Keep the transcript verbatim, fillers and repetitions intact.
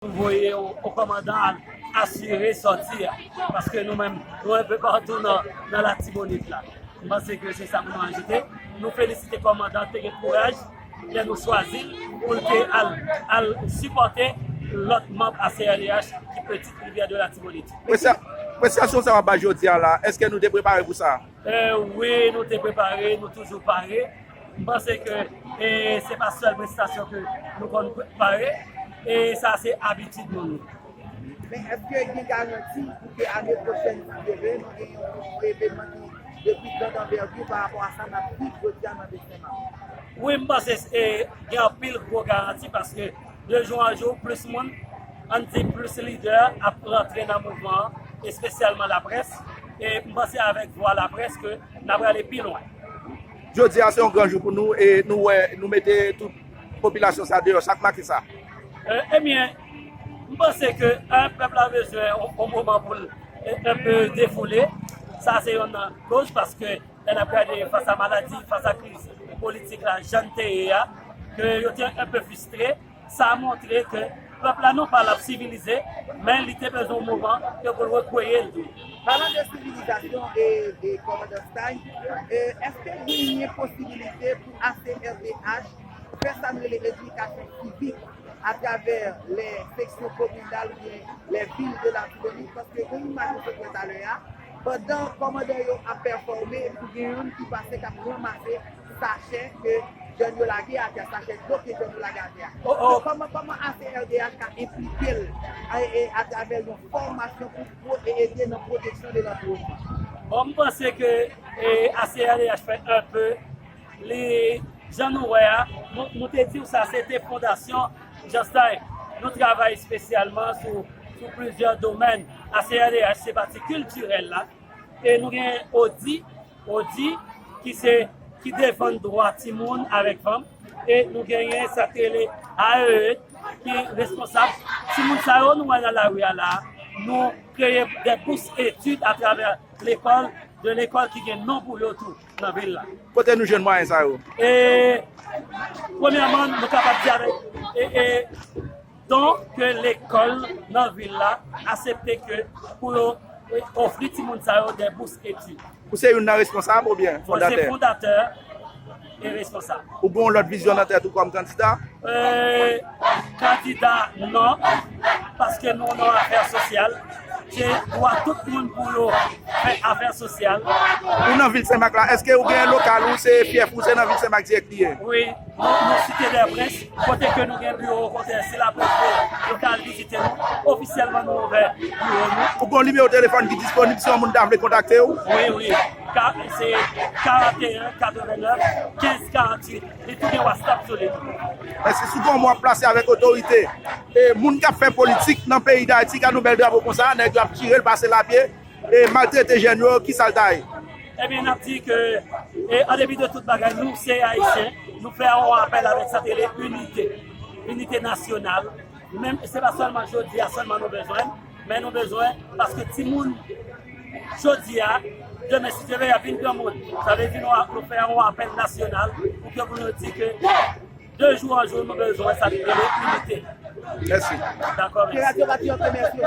Nou voye yon, yon kòmandan al asire sòti a. Paske nou menm, nou enpe patou nan, nan Latibonit la. M panse ke se sa pou nou ajoute. Nou felisite kòmandan te gen kouraj lè nou chwazi l pou l te al, al sipòte lòt manm A C R D H ki Petite Rivière de Latibonite. Presya-, prestasyon sa w ap bay jodi a la, èske nou te prepare pou sa? Eh, wi, nou te prepare, nou toujou pare. M panse ke, eh, se pa sèl prestasyon ke nou konn prepare, e sa se abitid nou, nou. Men èske gen garanti pou ke ane pwochèn, si Dye vle, nou gen yon evenman ki de pli grand anvèti pa rapò a sa n ap viv jodi a nan Basen Mawon? Wi, m panse, eh, gen anpil gwo garanti paske de jou an jou, plis moun, ann di plis lidè ap rantre nan mouvman an, espesyalman laprès. E m panse avèk vwa laprès ke n ap prale pi lwen. Jodi a se yon gran jou pou nou e nou wè, nou mete tout popilasyon sa deyò. Sa k make sa? Eh, ebyen, m panse ke, eh, pèp la bezwen yon, yon moman pou l, eh, enpe defoule. Sa se yonn nan koz, paske lè n ap gade fas a maladi, fas a kriz politik la, jan l te ye a, ke yo te enpe fristre. Sa montre ke pèp la non pa l ap sivilize, men li te bezwen yon moman ke pou l rekweye l tou. Palan de sivilizasyon e, e kòmandan Stay, e, èske genyen posibilite pou A C R D H fè sa n rele edikasyon sivik atravè lè seksyon kominal oubyen lè vil de Latibonit? Paske yon imaj nou sot wè talè a, pandan kòmandan yo ap pèfòme, epi tou gen youn ki pase k ap ranmase sachè ke jèn yo lage atè, sachè dlo ke jèn yo lage atè a. Oh, oh. Kòman, kòman A C R D H ka enplike l a, e, atravè yon fòmasyon pou pwo-, e ede nan pwoteksyon de lanviwònman? Bon, m panse ke, e, A C R D H fè enpe, li, jan nou wè a, nou, nou te di w sa, se te fondasyon Jan Stay. Nou travay espesyalman sou, sou plizyè domèn. A C R D H se pati kiltirèl la, e nou gen ODI, ODI, ki se, ki defann dwa timoun avèk fanm, e nou genyen sa k rele A E E, ki responsab timoun sa yo nou wè nan lari a la, nou kreye de bous etid atravè lekòl, de lekòl ki gen non pou yo tou nan vil la. Kote nou jwenn mwayen sa yo? E, premyèman, nou kapab di avèk, e, e, don ke lekòl nan vil la aksepte ke pou yo ofri timoun sa yo de bous etid. Ou se youn nan responsab oubyen fondatè? Mwen se fondatè e responsab. Ou gen yon lòt vizyon nan tèt ou kòm kandida? E, kandida, non, paske nou nan afè sosyal. Se dwa tout moun pou yo fè afè sosyal. Ou nan vil Senmak la, èske ou gen lokal ou, se fyèf ou, se nan vil Senmak dirèk li ye? Wi, nou, nou Site dè Prens, kote ke nou gen biwo, kote si laprès vle, yo ka al vizite nou. Ofisyèlman, nou ouvè biwo nou. Ou gen yon nimewo telefòn ki disponib si yon moun ta vle kontakte w? Wi, wi. Ka-, se karanteyen katrevennnèf kenz karanntuit. Li tou gen WhatsApp sou li tou. Mèsi. Sou gon mo ap plase avèk otorite. E moun k ap fè politik nan peyi Dayiti, gad yon bèl drapo konsa, nèg yo ap tire l, pase l a pye, e maltrete jèn yo, kisa l ta ye? Ebyen, n ap di ke, e, an depi de tout bagay, nou se Ayisyen, nou fè yon apèl avèk sa k rele inite, inite nasyonal. Menm, se pa sèlman jodi a sèlman nou bezwen, men nou bezwen, paske timoun jodi a, demen, si Dye vle, y ap vin granmoun. Sa vle di nou, nou fè yon apèl nasyonal pou ke pou nou di ke de jou an jou, nou bezwen sa k rele inite. Mèsi. Dakò, mèsi.